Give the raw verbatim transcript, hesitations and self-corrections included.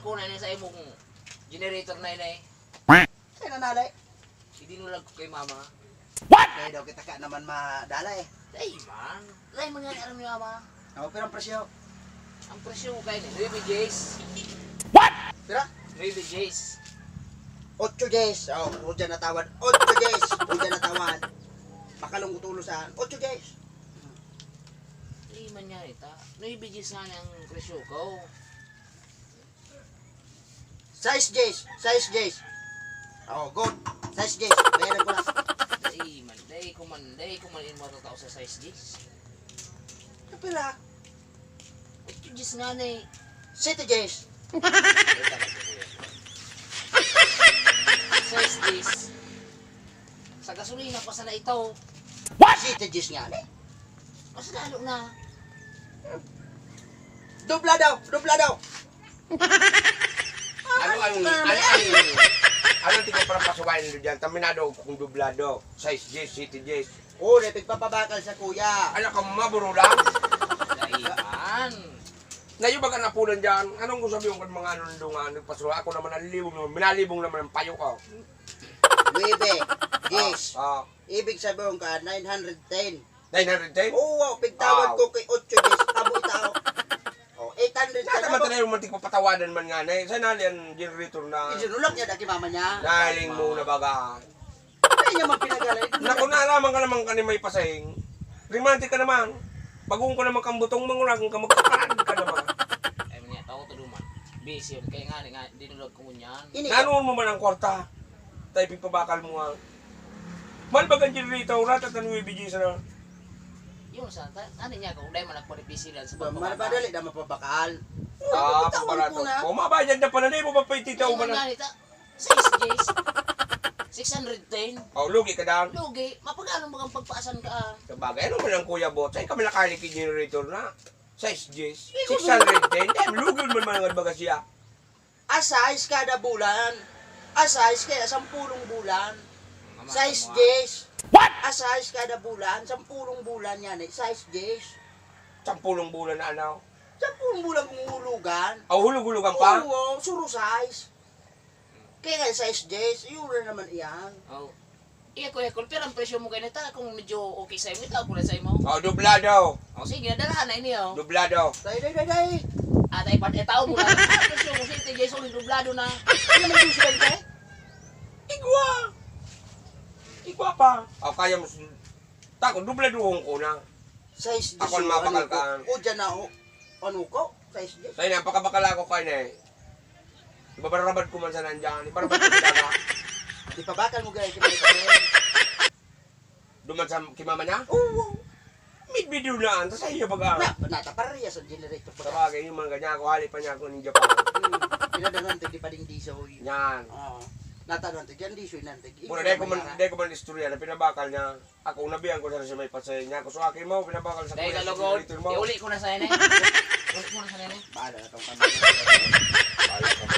Ko na ini sa imong generator na ini. Ay, nanalay. Idinulag ko kay mama. Kaya daw kita ka naman madala eh. Ay, man. Ay, man nga aram ni mama. Ako, pero ang presyo. Ang presyo ko kayo ni nuebe diyes. Pira? Nuebe diyes. Ocho diyes. Oh, o dyan natawad. Ocho diyes. O dyan natawad. Makalungkot ulo sa ocho diyes. Ay, man nga ita. Nuebe diyes nga ang presyo ko. Sais diyes, sais diyes. Oh, good. Sais diyes. Bayaran ko na. Dai man, dai ko man, dai ko man in matatao sa sais diyes. Kapila? Ocho diyes nga na eh. Sete diyes. Sais diyes. Sa gasolina pa sana ito. What? Sete diyes nga na eh. Mas lalo na. Doblado, doblado. Ano ang, ano ang, ano ang tingin para pasuwayan nyo dyan? Taminado kung dublado. Sais diyes, sete diyes. Oo, na pigpapabakal sa kuya. Ala ka, maburo lang. Daihan. Nayo baga napunan dyan. Anong gusto sabihin ko ng mga ano nandungan? Nagpasuwa ako naman, nalilibong naman. Minalibong naman ang payo ko. Nuebe, diyes. Ah, ah. Ibig sabihin ka, nine hundred ten. Nine hundred ten? Oo, pigtawad Wow. ko kay ocho diyes, abo tao. Oh, eight hundred Nada ka man naman. Tayo, mantik papatawadan man nga na eh. Sa nali ang generator na Isinulak niya dati mama niya. Naling mo na baga. Kaya niya magpinagalan. Naku, nalaman ka naman ka ni may pasahing. Romantic ka naman. Bagong ko naman kang butong, mangurag ka, magkaparad ka naman. Ay, maniya, tao to duman. Busy yun. Kaya nga, nga, dinulag ko ngunyan. Ini Nanuon mo man ang kwarta? Tayo pagpabakal mo nga. Mahal ba kan generator? Rata tan nuebe diyes na. Yun sa, ta-, ano niya, kung dahil man nagparipisilan sa Ba, pagpabakal. Madali na mapabakal. Ah, Bitawan pabarato. ko na. O, mabayad na pala, di mo ba pa ititaw Ayun ba na? nga, nita, sais diyes. Six hundred ten. O, lugi ka dan. Lugi. Mapagano mo kang pagpaasan ka, ah? Sabagay, ano mo lang, Kuya Bot? Saan ka malakali kay generator na? Sais diyes. Ikaw Six hundred ten. Dahil lugi mo naman ang baga siya. Asais kada bulan. Asais kaya sampulong bulan. Mama, Sais tama. Diyes. What? Asais kada bulan. Sampulong bulan yan eh. Sais diyes. Sampulong bulan na ano? Sampulong bulan kung hulugan. Aw, hulug-hulugan pa? Oo, suro sais. Kaya nga sais diyes. Yun na naman iyan. Oh. Iya, Kuya Col, pero ang presyo mo ganito, kung medyo okay sa'yo, ito ako na sa'yo mo. Oh, dublado. Oh, sige, dalahan na ini, oh. Dublado. Day, day, day, day. Ah, tayo pa, eh, tao mo lang. Ah, presyo mo, sige, tigay, sorry, dublado na. Ano may gusto kayo, te? Igwa. Igwa pa. Oh, kaya mo, s-, tako, dubladuhon ko na. Sais Ako ang diyes, mapakal ano ko? ka. O, dyan na, oh. Ano ko? Sais diyes. Tayo na, pakabakal ako kayo na eh. Ibabarabad ko man sana dyan. Ibarabad ko sa daga. Di pa bakal mo gaya, kaya Duman sa kimama niya? Oo. May video na, anta sa iyo baga. Na, nata, parehas ang generator. Sa bagay, yung mga ganyan, ako, hali pa niya ako ng Japan. Hmm. Pinadanan to, di pa ding diso, eh. Yan. Oo. Natanan to, dyan diso, inantig. Mura, di ko man, di ko man istorya na pinabakal niya. Ako, nabihan ko siya sa may pasay niya. Ako, so, akin mo, pinabakal sa Dahil kuya, sa lugod, generator mo. Iuli ko na sa ene. Iuli ko na sa ene. Bahala na tong kami. Bahala ka mo.